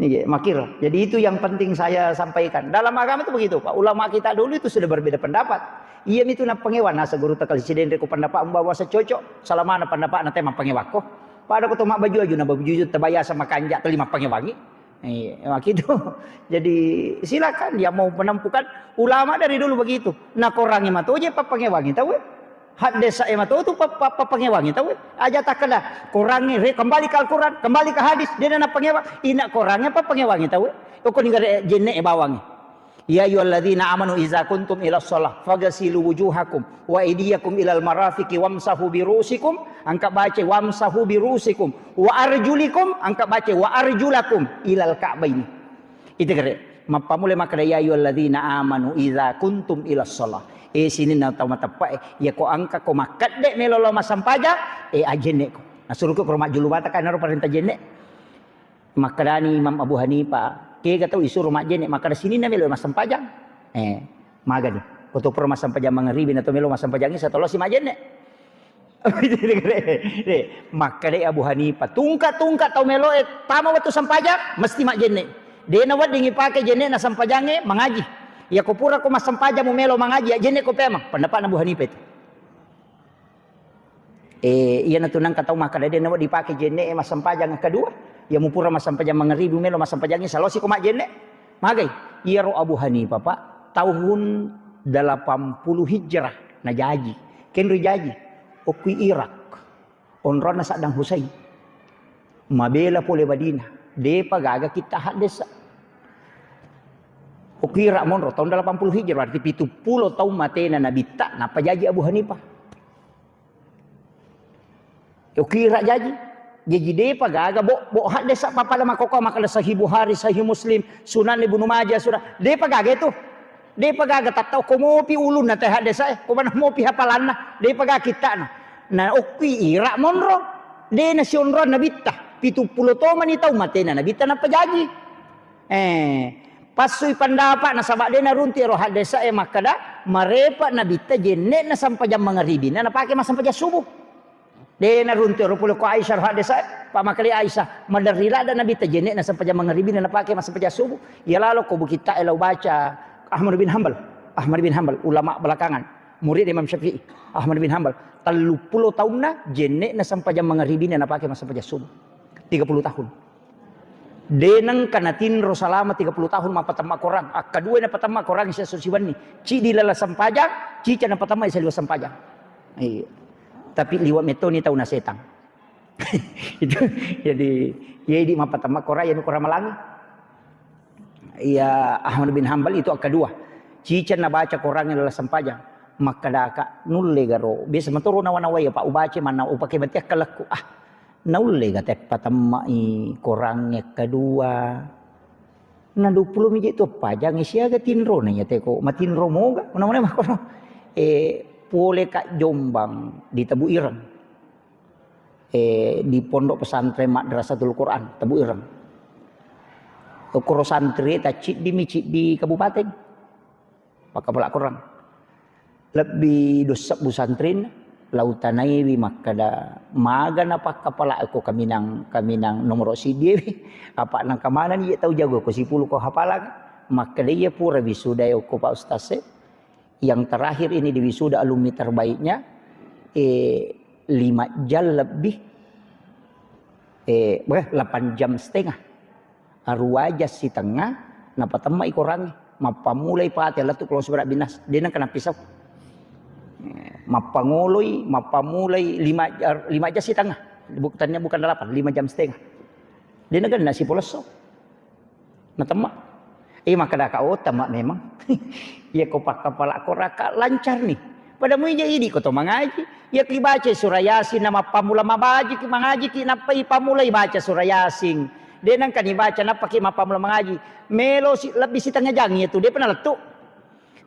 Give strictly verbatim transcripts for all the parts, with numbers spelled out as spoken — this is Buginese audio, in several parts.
Iya, makkiro. Jadi itu yang penting saya sampaikan. Dalam agama itu begitu, Pak. Ulama kita dulu itu sudah berbeda pendapat. Iya, itu nappangewa nasa guru takal sidendre ko pendapat membawa cocok. Selama na pendapat na tema pangewako. Pada ko to mak baju aju na baju aju tebaya sama kanja teli mappangewangi. Iya, mak itu. Jadi silakan dia mau menempuhkan ulama dari dulu begitu. Nah, korangi matoje pappangewangi tahu. Haddesa e matotu pa-, pa-, pappangewangi tau. Aja takkeda, korangnge, re, kembali ke Al-Quran, kembali ke hadis, de na nappangewa, ina korangnge pappangewangi tau. Oko ninggare jenne e bawangi. Ya ayyuhalladzina amanu iza kuntum ila shalah fagasilu wujuhakum wa idiyakum ilal marafiqi wamsahu birusikum, angka bace wamsahu birusikum, wa arjulikum, angka bace wa arjulakum ilal ka'baini. Itu kere. Mappamulai makkeda, "Ya ayyuhalladzina amanu idza kuntum ila shalah." Eh, sininna tau mateppe'e, iya ko angka ko makkedde melo lao massampajang, eh, ajenne ko. Nasuruko ko majjulu mata kan ero parenta jenne. Makkedani Imam Abu Hanifah, kega tau isuro majjenne, makkeda sininna melo massampajang. Eh, magani. Ko to pura massampajang mangaribi na to melo massampajang isa tolo si majjenne. Makkedai Abu Hanifah, tungka-tungka tau meloe tama wettu sampajang, mesti majjenne. De na wedding ipake jenne na sampajangnge mangaji. Iya ko pura ko massampajang mu melo mangaji, ya jenne ko pemang. Pendapatna Abu Hanifah itu. Eh, iya na tunangka tau makkeda de na wedding ipake jenne massampajang kedua. Ya mu pura massampajang mangaribi melo massampajang isa losi ko majjenne. Magai, iyaro Abu Hanifah, Pak, tahun delapan puluh Hijrah najaji. Kenri jaji, okkui Irak. Onronna Saddam Hussein. Mabela pole Madinah. Depa gaga kitta haddesa. Okkui Irak monro tahun delapan puluh Hijrah, berarti pitu pulo tahun matena nabitta, nappa jaji Abu Hanifah. Okira jaji. Jaji depa gaga bo, bo haddesa pappada makkokkoe makkeda Sahih Bukhari, Sahih Muslim, Sunan Ibnu Majah, Sunan. Depa gaga itu. Depa gaga tattau ko mopi ulunna te haddesa e, ko mana mopi hafalanna, depa gaga kittana. Na okkui Irak monro, de na sionroang nabitta. Pitu pulo tomani tau matena nabitta nappa jaji. Eh, passui pandapa nasaba de naruntu ero haddesa e makkeda marepa nabitta jenne na sampajang mangaribina napake massampajang subuh. De naruntu ero pole ko Aisyah ro haddesa e, pa makkeda Aisyah, maderri ladda nabitta jenne na sampajang mangaribina napake massampajang subuh. Iya lalo ko bukitta e lau baca Ahmad bin Hambal. Ahmad bin Hambal, ulama belakangan, murid Imam Syafi'i. Ahmad bin Hambal, tellu pulo taunna jenne na sampajang mangaribina napake massampajang subuh. Tiga puluh tahun. De nengka natinro salama tiga puluh tahun mappatemma Korang. Akkadua napatemma Korang sia siwenni. Cidi lala sempajang, cica napatemma sia liwa sempajang. Iya. Tapi liwa metoni tau na setang. Itu jadi, iya idi mappatemma Korang, iya Korang malangi. Iya Ahmad bin Hambal itu akkadua. Cica nabaca Korang lala sempajang. Makkedaka nulle garo. Biasa matoro nawa-nawai apa ubaca manna upake mati akkalakku. Ah, Naullega teppa temma'i Korangnge kedua. Na dua puluh miji tu pajangngi siaga tinrona iya teko matinro moga. Namanya mah kono. Eh, pole ka Jombang di Tebu Ireng. Eh, di Pondok Pesantren Madrasatul Quran Tebu Ireng. Koro santri ta ciddi mi ciddi kabupaten. Pakkapala Korang. Lebbi dua sebbu santrin, lautanaiwi makkeda, magana pakkapala ko kaminang, kaminang nomoro siddi wi. Apa nangka manani je tau jago ko sipulu ko hafalang. Makkeda iya pura wisuda okko Pak Ustaz e. Yang terakhir ini di wisuda alumni terbaiknya, eh, lima jam lebih, eh, delapan jam setengah. Aruwa jang sitengnga, napatemma'i Korangnge. Mappammulai Fatihah lettu Qul a'udzu birabbinas. De nengka nappisau. Eh, mappangoloi, mappamulai lima, lima jam sitengnga. Buk-, tania bukan delapan, lima jam setengah. De nagenna sipolesso. Natemma. Eh, makkedaka, "Oh, temma memang." Iya ko pakkapala Korang ka lancar ni. Pada mui je idi ko to mangaji. Iya ki baca surah Yasin na mappammula mabajiki mangajiki nappa ipammulai baca surah Yasin. De nengka ni baca nappa ki mappammula mangaji. Melo si, lebbi sitengnga jang iya tu, de pernah lettu.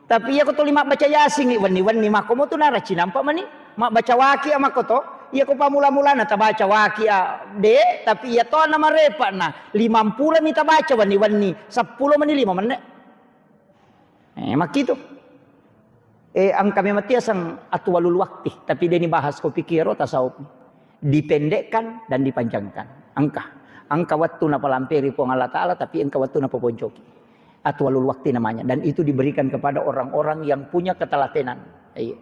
Tapi iya ko tuli mabbaca Yasin ni wenni-wenni makko mo tu naraci nampa mani. Mabbaca waki a makko to. Iya ko pammula-mulana tabaca waki a de, tapi iya to na marepa na limampula mi tabaca wenni-wenni, seppulo mani lima menne. Eh, makkitu. Eh, engka memang tiaseng atwalul wakti, tapi de ni bahas ko pikkiro tasawuf. Dipendekkan dan dipanjangkan. Engka. Engka wettu napalamperi Puang Allah Ta'ala, tapi engka wettu napaponcoki. Atwalul wakti namanya. Dan itu diberikan kepada orang-orang yang punya ketelatenan. Iya.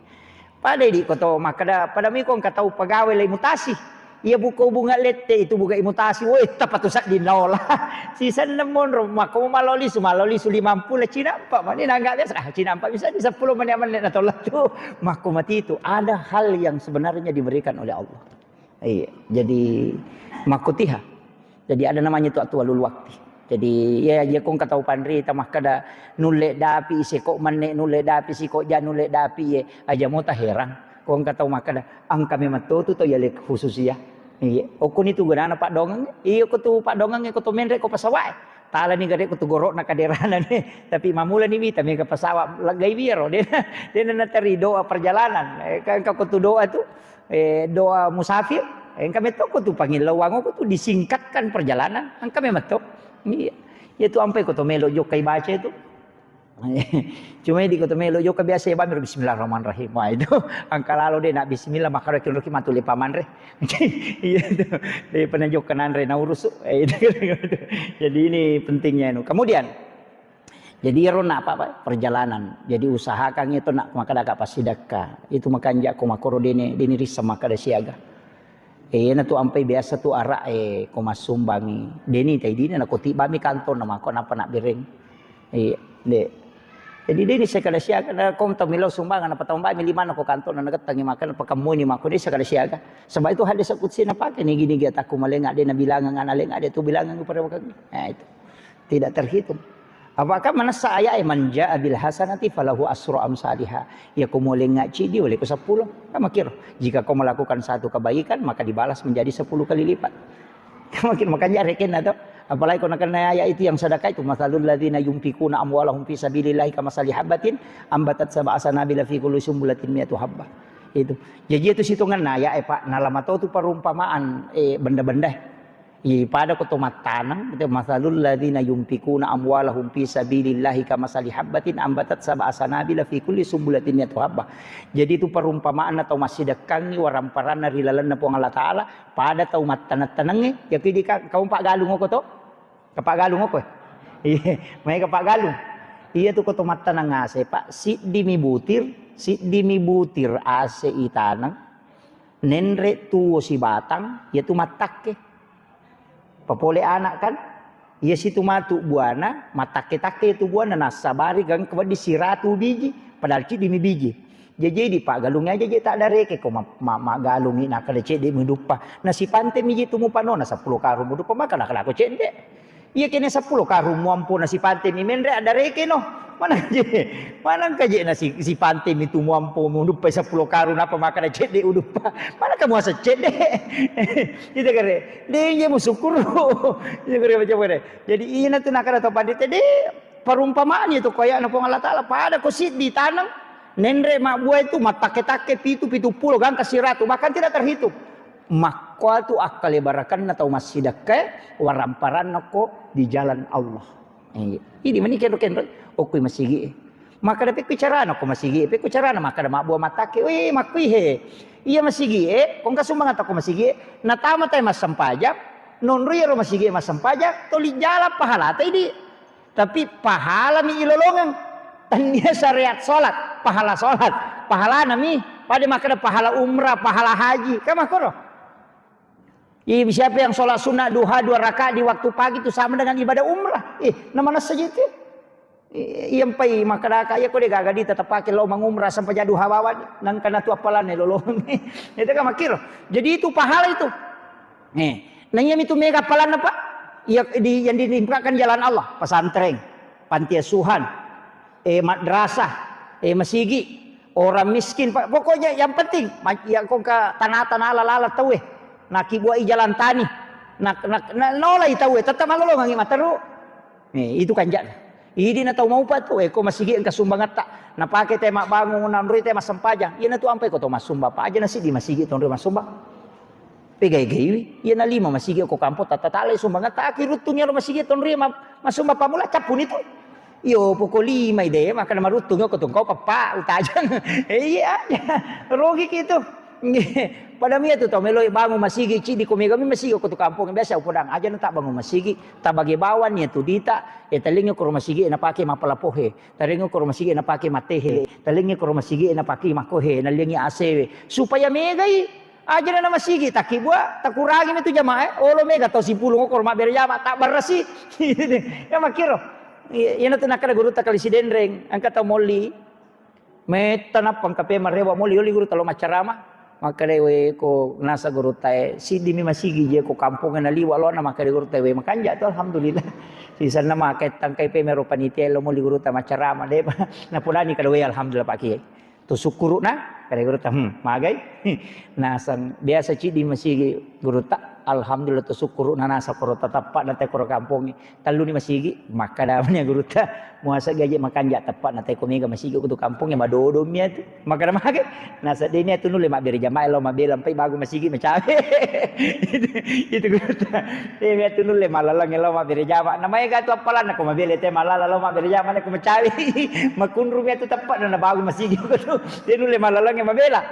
Pada di koto makkada, pada miko engka tau pegawai lai mutasi. Iya buka hubungan lette itu buka imutasi. Woi, tapatu saddi naola. Sisenna monro, mako maloli su, maloli su limampulo cinampa. Mani nangga biasa, ah, cinampa bisa di sepuluh menit, menit na tola tu. Mako mati itu. Ada hal yang sebenarnya diberikan oleh Allah. Iya, jadi makkutiha. Jadi ada namanya itu atwalul wakti. Jadi iya, iya, ko engka tau panrita makkada nulle dapi siko menne, nulle dapi siko ja, nulle dapi ye, aja mota herang. Ko engka tau makkada engka memang to tu to yale khusus ya. Iya, okuni tu gunana paddongeng. Iya, ko tu paddongeng ko to menre ko pasawae. Talani gare ko tu gorokna kaderana ni. Tapi mamula ni mita mega pasawa lagai biaro de. De na teri doa perjalanan. Eh, kan ko tu doa tu eh, doa musafir, engka metto ko tu pangillauango ko tu disingkatkan perjalanan, engka memang to. Iya. Iya tu ampai ko to melo jokka ibaca itu. Cuma di ko to melo jokka biasa ya bamir bismillahirrahmanirrahim. Wah, itu engka lalo de na bismillah makaro ki matu le pamanre. Iya tu. Daripada jokka nanre na urus. Eh, itu. Jadi ini pentingnya anu. Kemudian Jadi ero na apa, apa, perjalanan. Jadi usahakan itu nak makkada ka passidekka. Itu makanja ko makkoro dene, dene rissa makkada siaga. Eh, na tu ampai biasa tu ara eh ko massumbangi. Deni tai dina na ko tibami kantor na mako napa nak bereng. Eh, de. Jadi dene sekada siaga na ko tau milo sumbangan apa tau bami lima na ko kantor na nagettangi makan pakemmuni mako de sekada siaga. Sebab itu hadis kutsi na pakai ni gini dia takku malenga de na bilangan ana lenga de tu bilangan pada wakang. Nah, itu. Tidak terhitung. Apakah manessa ayat, "Man jaa bil hasanati falahu asru amsaliha." Ya ko molenga cidi oleh ko sepuluh. Kan makiro. Jika kau melakukan satu kebaikan maka dibalas menjadi sepuluh kali lipat. Kan makiro makanya rekenna to. Apalagi ko nakenna ayat itu yang sedekah itu, "Masalul ladzina yunfikuna amwalahum fi sabilillahi kamasali habbatin ambatat sab'a sanabila fi kulli sumbulatin mi'atu habbah." Itu. Jadi itu sitongenna ayat eh Pak, nalama to tu perumpamaan eh benda-benda. Iya, pada ko to mattaneng, itu, "Masalul ladzina yunfikuna amwalahum fi sabilillahi kamasali habbatin ambatat sab'a sanabila fi kulli sumbulatin mi'atu habbah." Jadi itu perumpamaan atau massidekkangi waramparanna ri lalenna Puang Allah Ta'ala, pada tau mattaneng-tanengnge, ya kidi ka-, kamu pak galung oko to? Kapak galung oko? Iya, mai kapak galung. Iya tu ko to mattaneng ase, Pak, siddi mi butir, siddi mi butir ase itaneng, nenre tuo sibatang, ya tu mattakke. Papole anak kan, iya situ matu buana, mattakke-takke tu buana, nassabari gangka wedding siratu biji, padahal ciddi mi biji. Jaji di paggalungi aja je tak dareke ko ma-, ma-, maggalungi nakkeda cedde muduppa. Nasipante mi je tu mupanona seppulo karung muduppa maka nakkeda ko cedde. Iya kene seppulo karung muampo nasipante mi menre addareke no. Mana je, mana kaje nasi-, sipante mi tu muampo muduppa seppulo karung napa maka cedde uduppa. Mana kamu asa cedde. Ita kare, de iya musyukuru. Iya kare macam mana. Jadi ina tu nakada to pandita de perumpamaan itu koyakna Puang Allah Ta'ala pada ko siddi taneng nenre mabbua itu mattakke-takke pitu pitu pulo gangka siratu bahkan tidak terhitung. Makkoa tu akkalebarakanna tau massidekkae waramparanna ko di jalan Allah. Iya. Idi mani kenro-kenro okko masigi. Maka da pekku carana ko masigi, pekku carana maka da mabbua mattakke. Weh, makkui he. Iya masigi e, kongka sumbang atau ko masigi e, natama tai massempajang, nonro iyaro masigi e massempajang, toli jala pahalata idi. Tapi pahalami ilolongeng. Tania syariat salat, pahala salat, pahalana mi. Pada makkeda pahala umrah, pahala haji, kan makkoro. Ih, siapa yang sholat sunnah duha dua rakaat di waktu pagi itu sama dengan ibadah umrah. Ih, nama nasa gitu. Ih, yang pai makkeda ka iya ko de gaga di tetap pakai lo mangumrah sampai jadu hawawan. Nang kana tu apalane lolong. Itu kan makir. Jadi itu pahala itu. Nih, nah iya itu mega pahalana, Pak. Iya di yang diinfakkan jalan Allah, pesantren, panti asuhan, eh madrasah, eh masigi, orang miskin, Pak. Pokoknya yang penting ma-, ya kongka tanah-tanah ala-ala tau eh. Naki buai jalan tani. Nak nak na, nolai tau eh tetap malolongangi materu. Eh, itu kan jadi. Idi na tau maupa tu, eh ko masigi engka sumbangetta. Napake te mabbangung, nanroi te massempajang. Iya na tu ampai ko to massumbang, Pak. Aja na siddi masigi tonroi massumbang. Pegai-gaiwi, iya na lima masigi ko kampo tata talai sumbangetta. Aki ruttung iyaro masigi tonroi ma-, massumbang pamula cappuni tu. Iyo poko lima ide, maka na maruttung ko tungkau peppa utajang. Eh, iya, iya. Rogi ki tu. Nggih. Pada mia tu tau meloi bangun masigi, cidi ko mega mi masigi ko tu kampung biasa upodang aja na tak bangun masigi, tabage bawang ya tu dita, ya talingi ko masigi na pake mapalapohe, talingi ko masigi na pake matehe, talingi ko masigi na pake makohe, nalingi asewe. Supaya megai aja na masigi, taki bua, takurangi mi tu jamaah, eh. Olo mega tau sipulung ko mabbere jama, tak berresi. Ya makiro. Iya, iya na tu nakada guru takali sidenreng, angka tau molli. Metta nappa engka pe marewa moli, yoli guru talo maccarama. Makkeda we ko nasa guru tae, siddi mi masigi je ko kampongnge naliwa lona, makkeda guru tae we makanja tu alhamdulillah. Sisanna maka tangkai pe mero panitia lo moli guru ta maccarama de. Napodani kada we alhamdulillah Pak Kiai. Tu sukkuruna kada guru ta, hmm, magai. Nasang biasa ciddi masigi guru ta, alhamdulillah tu sukkuruna nasa koro tatappa na te koro kampongnge. Telluni masigi, makkada mani gurutta, muaseng gaje makanja teppa na teko mega masigi kutu kampongnge madodo mia tu. Makkada mage, naseddeni atu nulle mabbere jamaah lao mabela mpai bagu masigi macawe. Itu, itu gurutta. Eh, mia tu nulle malalang lao mabbere jamaah. Namaega tu appalanna ko mabela te malala lao mabbere jamaah ko macawe. Makunru mia tu teppa na bagu masigi kutu. Te nulle malalang mabela.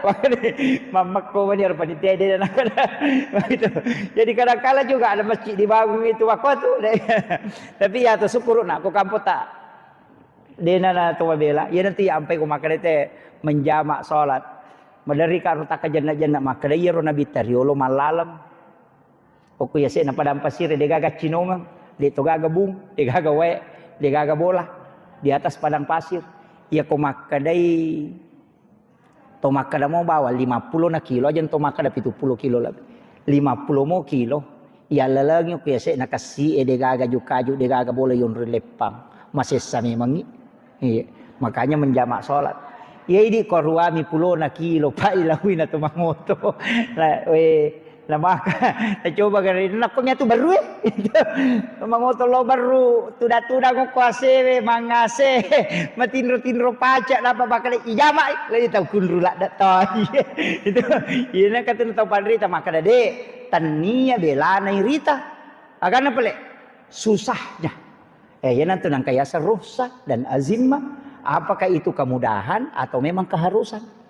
Mammakko mani aro panitia de na kada. Begitu. Jadi kadang kala juga ada masjid dibangun itu waktu tu. Tapi ya tu syukur nak ko kampo ta. Dena na to mabela. Ya nanti ampai ko makkeda te menjama salat. Maderri ka ro takka jenna-jenna makkeda iya ro nabi tariolo mallalam. Okko yase na padang pasir de gaga cinongeng, de to gaga bung, de gaga wae, de gaga bola di atas padang pasir. Iya ko makkedai To makkeda mo bawang lima pulo na kilo, aja to makkeda pitu pulo kilo lebbi. Lima pulo mo kilo. Iyallalengi ku yase'na kessi'e, degaga jukaju, degaga bola yonroi leppang. Masessa memangngi. Iya. Makanya menjamak sholat. Iya idi ko ruami pulona kilo, pai laui na to mangoto. Na, we, Namaka, nacoba gare, nakko miatu barru e. Mangoto lo barru, tuda-tuda ko asewe, mangase, matinro-tinro paca, napa bakale ijama, lagi tau kunru ladda to. Itu, ina katun tau panrita, makkeda de, tania belana irita. Agana pale, susahnya. Eh, iya nantu nangka yaseng rukhsah dan azimah. Apakah itu kemudahan atau memang keharusan?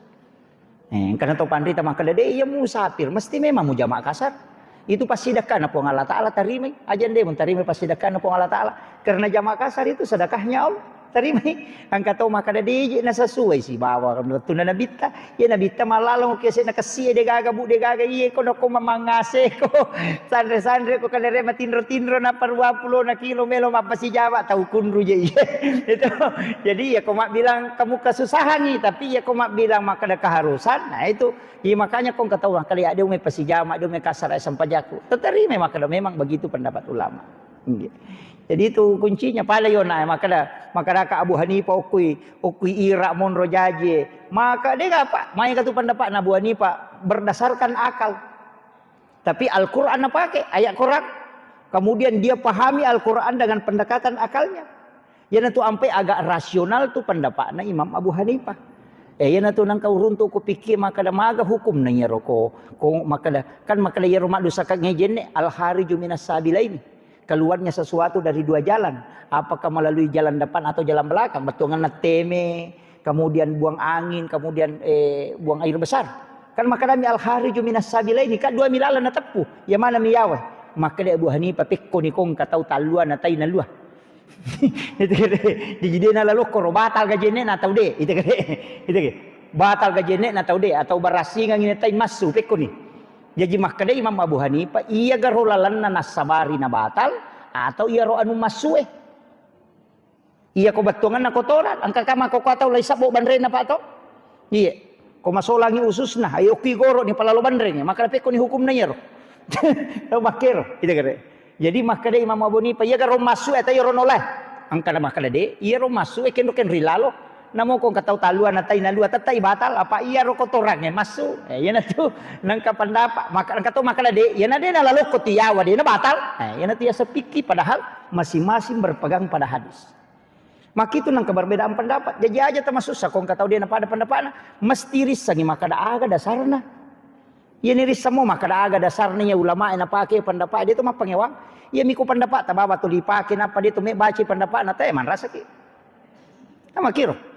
Eh, karena tau panrita makkeda, "De, iya musafir, mesti memang mujama kasar." Itu passidekkana Puang Allah Ta'ala, tarimai. Aja de mentarimai passidekkana Puang Allah Ta'ala. Karena jama kasar itu sedekahnya Allah. Tarimai. Engka tau makkeda, "De, je na sesuai sibawa tuna nabitta. Iya nabitta mallalong ke sena kessie, degaga bu, degaga iye ko noko mamangase ko. Sanre-sanre ko kadere matinro-tinro na parua pulo na kilo melo mappasijama tau kunru je iye." Itu. Jadi iya ko mabbilang kamu kesusahan nih, tapi iya ko mabbilang makkeda keharusan, nah itu. Iya, makanya ko engka tau makkeda, "Ade ume pasijama, ade ume kasara sempajakku." Tetarimai makkeda memang begitu pendapat ulama. Iya. Jadi itu kuncinya. Pale yo na makkeda, makkeda ka Abu Hanifah, "Okkui, okkui ira monro jaji." Maka de apa? Mai katu pendapat na Abu Hanifah berdasarkan akal. Tapi Al-Quran napake, ayat Quran. Kemudian dia pahami Al-Quran dengan pendekatan akalnya. Iyanatu ampai agak rasional tu pendapatna Imam Abu Hanifah. Eh, iyanatu nangka uruntu ku pikir makkeda maga hukumna iyaro ko, ko makkeda, kan makkeda iyaro maddusaka ngejenne al-khariju minas sabilaini. Keluarnya sesuatu dari dua jalan. Apakah melalui jalan depan atau jalan belakang? Bettuanganna teme, kemudian buang angin, kemudian, eh, buang air besar. Kan makkedami al-khariju minas sabilaini, kan dua mi lalang nateppu. Iya mana mi yawa? Makkeda Abu Hanifah, pekkoni kongka tau tallua na tai nalua. Itu kede, dijidena lalokko ro batal gajenne na tau de. Itu kede, itu kede. Batal gajenne na tau de atau barasingang ini tai massu pekkoni. Jaji makkeda Imam Abu Hanifah, iya garo lalenna nassabari na batal atau iya ro anu massue. Iya ko bettuanganna kotoran, engka kama ko kau tau lai sabbo banrena pak to? Iya. Ko masolangi ususna, ayo ki goro ni palalo banreng, maka pekko ni hukumna iyaro. Tau makkero, itu kere. Jadi makkeda Imam Abu Hanifah, iya garo massu atau iyaro nolai? Engka na makkeda de, iyaro massu e kenro kenri lalo. Namo ko engka tau talua na tai nalua, tettai batal, apa iyaro kotorangnge massu? Eh, iyanatu nangka pendapat, maka engka tau makkeda de, iyana de na lalokko tiyawa de na batal. Eh, iyanatu ya sepiki, padahal masing-masing berpegang pada hadis. Makitu nangka perbedaan pendapat. Jaji aja tamasussa ko engka tau de na pada pendapatna, mesti rissangi makkeda aga dasarna. Iya ni rissamo makkeda aga dasarna iya ulama e napake pendapat de to mappangewang. Iya miko pendapat tababa to lipake nappa de to me baca pendapatna te manrasaki. Namakiro.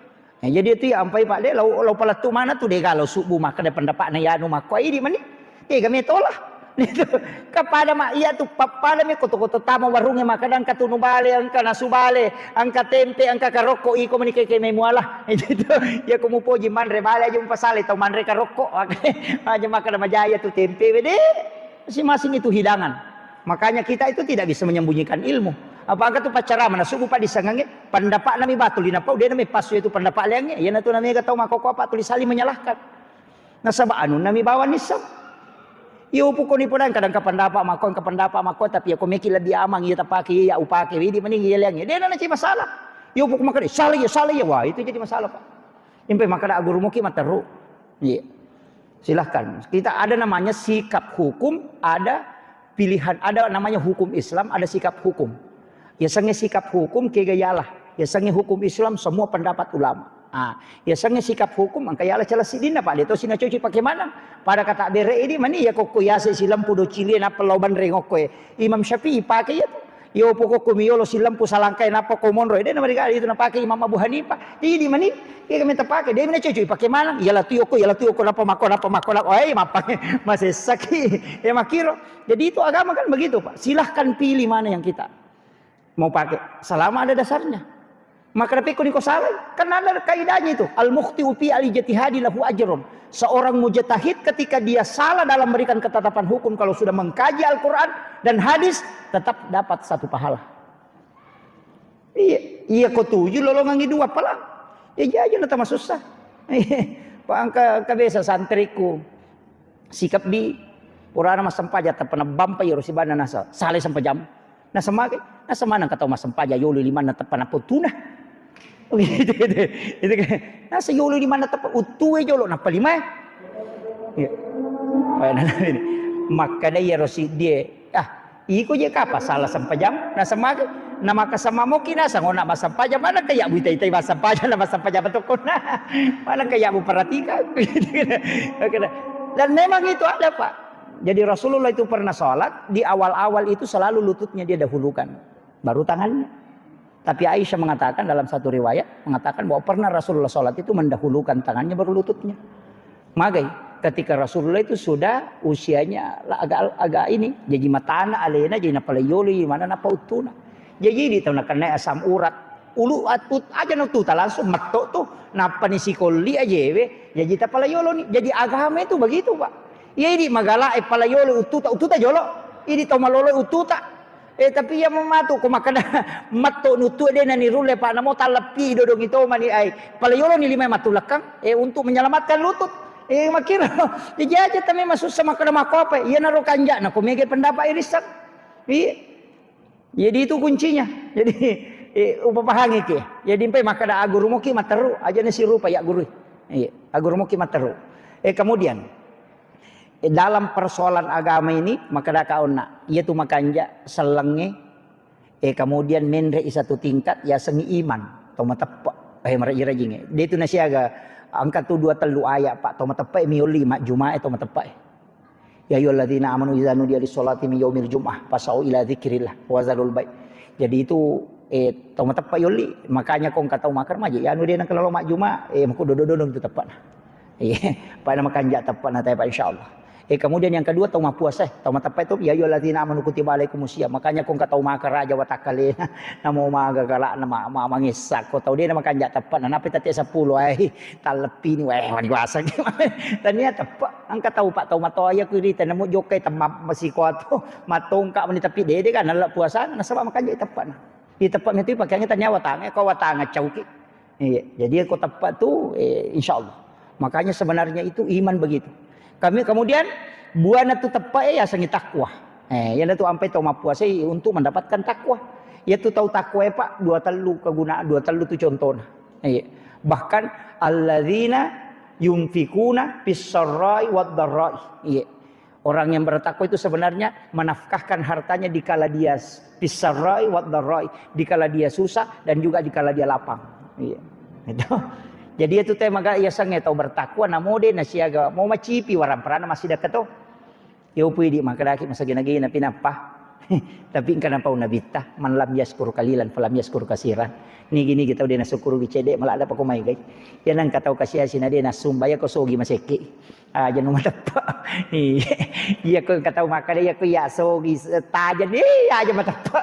Eh, jadi itu ya ampai pak de lau, lau palettu mana tu de galau subuh makkeda pendapatna ya anu makko idi mani. Tega metola. Itu kepada mak iya tu pappada me koto-koto tama warunge makkada engka tunu bale, engka nasu bale, engka tempe, engka karokko, iko meni keke me muala. Itu ya ko mupoji manre bale aja umpasale tau manre karokko. Aja makkada majaya tu tempe wede. Masing-masing itu hidangan. Makanya kita itu tidak bisa menyembunyikan ilmu. Apa angka tu paccarama na subuh pak disangange pendapat nami batu lina pau de nami pasu itu pendapat leange. Iya na tu nami tau makoko apa tulis saling menyalahkan. Nasaba anunna mi bawang nisseng. Iya upukko ni podang kadang ka pendapat makko, ka pendapat makko, tapi ya ko meki lebbi amang iya tapake iya upake widi mending iya leangnge. Dena naci masalah. Iya upukko makkada salah iya, salah iya. Wah, itu jadi masalah, Pak. Impe makkada aguru muki materu. Iya. Silahkan. Kita ada namanya sikap hukum, ada pilihan, ada namanya hukum Islam, ada sikap hukum. Yasengnge sikap hukum kega yalah. Yasengnge hukum Islam semua pendapat ulama. Ah, yasengnge sikap hukum engka yala cala siddinna, Pak. De to sina cocok pake maneng. Pada kata bere ini mani ya kokko yase silempu do cilie nappa lao banre ngokko e. Imam Syafi'i pake ya tu. Yo pokokko miyolo silempu salangkai nappa ko monro. De na mereka itu napake Imam Abu Hanifah. Jadi mani ya kami tapake. De na cocok pake maneng. Yala tu yoko, yala tu yoko nappa mako, nappa mako, nappa. Oh, eh, mappa. Masessaki. Ya makiro. Jadi itu agama kan begitu, Pak. Silahkan pilih mana yang kita mau pakai selama ada dasarnya. Maka tapi ko niko salah, kan ada kaidahnya itu. Al mukhti'u fi al ijtihadi lahu ajrun. Seorang mujtahid ketika dia salah dalam memberikan ketetapan hukum kalau sudah mengkaji Al-Qur'an dan hadis tetap dapat satu pahala. Iya, iya ko tuju lolongangi dua pala. Ya jaja na tama susah. Iya, pa angka kabesa santriku. Sikap di purana massempajang tappa nabbampa iyaro sibanna nasa salai sempajang. Nasa mage, nasa maneng katau massempajang yolo limanna tappa napottuna. Gitu, gitu. Itu kan. Nasa yolo limanna tappa uttue jolo nappa limae. Iya. Makkada iyaro siddie, ah, iko je kapa sala sempajang, nasa mage, na maka sama moki nasa ngona massempajang, mana kayak buita-itai massempajang, na massempajang betul kona. Mana kayak bu perhatikan. Oke dah. Dan memang itu ada, Pak. Jadi Rasulullah itu pernah sholat, di awal-awal itu selalu lututnya dia dahulukan, baru tangannya. Tapi Aisyah mengatakan dalam satu riwayat, mengatakan bahwa pernah Rasulullah sholat itu mendahulukan tangannya baru lututnya. Magai, ketika Rasulullah itu sudah usianya la-, agak, agak ini, jadi matana alena, jadi napalaioli, mana napa uttuna. Jadi di tahun kena asam urat, ulu atut aja no tuta langsung metto tu, nappa ni sikolli ajewe, jadi tapalaiolo ni. Jadi agama itu begitu, Pak. Iya idi magala e palayolo uttuta, uttuta jolo. Idi tau malolo uttuta. Eh, tapi iya mamatu ko makkada matto nuttu de nani rulle pa namo talleppi dodong ito mani ai. Palayolo ni lima matu lekkang, eh, untuk menyelamatkan lutut. Eh, makkiro. Jadi aja tapi masussa makkada makko apa? Iya naro kanja na ko mege pendapat irisan. Iya. Jadi itu kuncinya. Jadi eh, upapahangi ki. Jadi empai makkada aguru moki materu aja na sirupa ya guru. Iya, aguru moki materu. Eh, kemudian eh, dalam persoalan agama ini makkada ka onna, iya tu makanja sellengnge eh, kemudian menre i satu tingkat ya sengi iman to mateppe. Eh, maraji-rajinge. Dia itu nasiaga angka tu dua tellu ayat pak to mateppe mioli majjumae to mateppe. Ya ayyuhalladzina amanu idza nudiya lis-sholati min yaumil jum'ah fas'au ila dzikrillah wa dzarul bai'. Jadi itu eh tau mateppa yolli, makanya kong katau makar maji ya anu de nang kelalo majjuma eh mako dodo-dodo itu teppana. Iya, pada makanja teppana tapi insyaallah. Eh kemudian yang kedua tau mapuasa, tau mateppa itu ya ayyuhalladzina amanu kutiba alaikumus siyam. Makanya kong katau makar aja watakkalena. Namo maga galak nama ma mangessa ko tau de na makanja teppana. Napi tati sepuluh ai talleppini weh mani kuasa. Tania teppana. Engka tau, Pak, tau matoa iya ku rita, namo jokkai temma masiko atau matongka mani tapi dede kan nala puasa nasaba makanja teppana. Di teppa mitu pakeangnge tania watanga, ko watanga cauki. Iya, jadi ko teppa tu eh, insyaallah. Makanya sebenarnya itu iman begitu. Kami kemudian buana tu teppa eh yasengi takwa. Eh, yana tu ampai tau mapuasa untuk mendapatkan takwa. Iya tu tau takwa eh, Pak, dua tellu kegunaan, dua tellu tu contohnya. Iya. Bahkan alladzina yunfikuna fis sarra'i wad darra'i. Iya. Orang yang bertakwa itu sebenarnya menafkahkan hartanya di kala dia s- fis sarra'i wad darra'i, di kala dia susah dan juga di kala dia lapang. Iya. Itu. Jadi itu tema ga iya sange tau bertakwa namode nasiaga mau macipi warang perana masih dekat tuh. Yo pui di makkadaki masagena-gena pi nappa. Tapi engka napau nabitta, "Man lam yaskur qalilan falam yaskur kasiran." Nigi-nigi tau de nasukkurugi cedde maladda pako mai gai. Ya nang katau kasiasi na de nasumba ya ko sogi masekke. Aja nu mateppe. Iya ko engka tau makkeda, iya ko iya sogi tajeng, iya aja mateppe.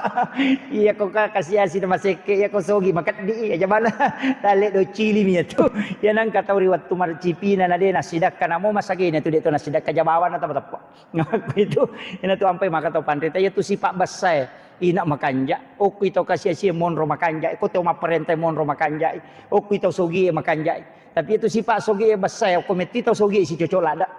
Iya ko ka-, kasiasi na masekke, iya ko sogi makeddi, aja bala. Dalle do cili mi tu. Iya nang engka tau ri wettu marcipina na de nasidakka, namo masagena tu de to nasidakka, jabawan na mateppe. Itu, ina tu ampai maka tau panrita, iya tu sipa bessae. Ina makanja, okku tau kasiasi monro makanja, ko tau mapparenta monro makanja, okku tau sogi makanja. Tapi itu sipa sogi bessae, okko metti tau sogi si cocok lada.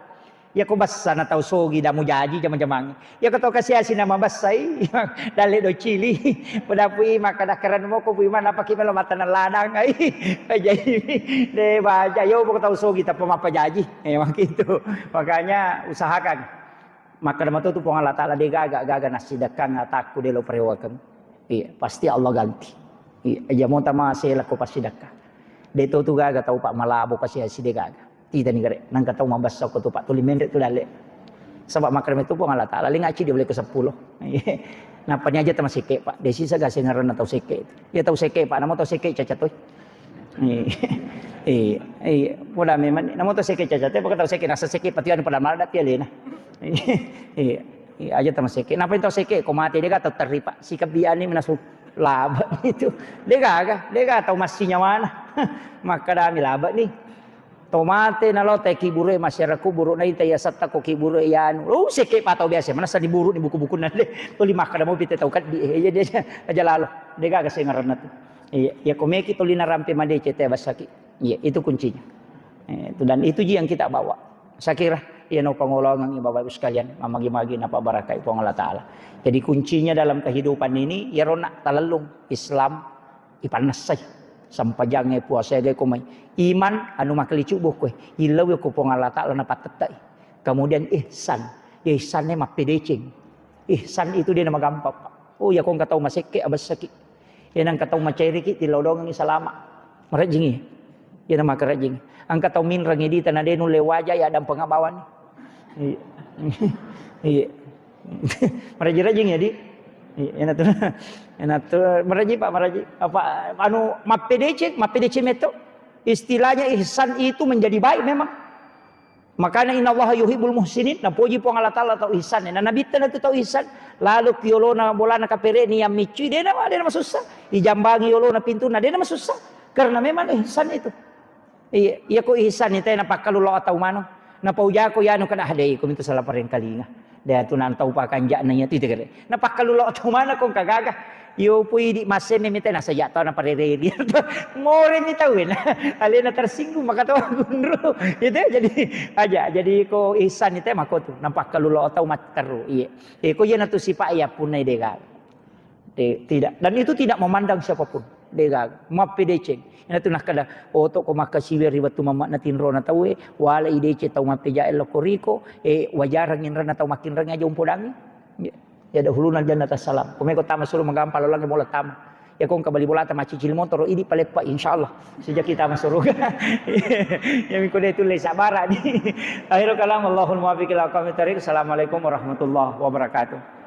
Iya ko bessa na tau sogi damu jaji jama-jamang. Iya ko tau kasiasi nama bessai, dalle do cili. Pada pui maka dakaran moko pui mana paki melo mata na ladang ai. Jadi de baja yo ko tau sogi tappa mappa jaji. Eh, begitu. Makanya usahakan. Makkeda matu tu Puang Allah Taala, de gaga, gaga nassidekkang atakku de lo perewakeng. Iya, pasti Allah ganti. Iya, aja mo tama sela ko passidekka. De to tu gaga tau pak malabo kasiasi de gaga. Titani gare, nangka tau mabessa ko tu pak tuli menre tu dalle. Sebab makkeda matu Puang Allah Taala, linga ci dia boleh ke sepuluh. Iya. Napani aja tama sekke pak, de sisa gase ngaranna tau sekke. Ya tau sekke pak, namo tau sekke caca toi. Iya. Iya. Iya. Poda memang namo tau sekke caca toi, pokok tau sekke nasa sekke pati anu pada mala dapi alena. Iya. Iya, aja tama sekke. Napa tau sekke ko mate de gaga tau terri pak. Sikabiani menasu laba itu. De gaga, de gaga tau massi nyawana. Makkadami laba ni. To mate nalo te kiburu e masyarakat kuburu na ita ya satta ko kiburu e anu. Oh, sekke pa tau biasa. Mana sani buru ni buku-buku nande. Tuli makkada mo pite tau kaddi. Eh, jadi aja, aja lalo. De gaga sengaranna tu. Iya, ya ko meki tuli narampe madeceng te bassaki. Iya, itu kuncinya. Eh, itu, dan itu ji yang kita bawa. Saya kira, iya no pangolongan Bapak Ibu sekalian, mamagi-magi napa barakai Puang Allah Taala. Jadi kuncinya dalam kehidupan ini, ya rona talellung Islam, ipannessai. Sampajangnge, puasae, gai komai. Iman, anu makalicu bokkoe. Illau ko Puang Allah Taala napattettai. Kemudian ihsan. Ya ihsannya mappedeceng. Ihsan itu dia nama gampang, Pak. Oh, ya ko engka tau masekke, abessaki. Ya nang engka tau macairiki, tillau dongengi salama. Marejjingi. Ya nama kerejjing. Engka tau minrengi di tanah denu lewaja ya dan pengabawan. Iya. Iya. Marejji-rejjing ya di. Iya, enak tuh. Enak tuh. Marejji, Pak, marejji. Apa anu mappedeceng, mappedeceng meto. Istilahnya ihsan itu menjadi baik memang. Makanya innallaha yuhibbul muhsinin, napoji Puang Allah Taala tau ihsan. Na nabitta na tu tau ihsan, lalu ki yolona bolana kapere ni yang micui, dena, dena masussa. Ijambangi yolona pintuna, dena masussa. Karena memang ihsan itu. Iya, iya ko ihsan itu na pakkalu lo tau mano. Napaujako yanu kada hadai ko mintu salah parengkalinga. Dé tu nantau pakanja'na iya tu tegere. Napakkalulo tau mana ko engka gaga. Yo pui di massenne mita nasaja tau naparereri. Moreni tau na. Alena tersinggung maka tau gunru. Gitu ya, jadi aja. Jadi ko ihsan itu mako tu. Napakkalulo tau matteru. Iya. Eh, ko iya natu sipa iya punna dé gaga. Te-, tidak. Dan itu tidak memandang siapapun. Dé gaga. Mappedeceng. Ina tu nakkeda, oto ko makkasiwi ri wettu mammakna tinrona tauwe, wala ideceng tau mappejae lokko riko, e, wajarang inranna tau makkinrang aja umpodangi. Ya, ya dahuluna jannata salam. Ko meko tama suru magampang lalangnge mola tama. Ya ko engka bali bolata maccicil motoro, idi paleppa insyaallah. Sejak kita masuk surga. Ya miko dé tulle sabara di. Akhirul kalam, Allahul muwaffiq ila aqwamit thariq. Assalamualaikum warahmatullahi wabarakatuh.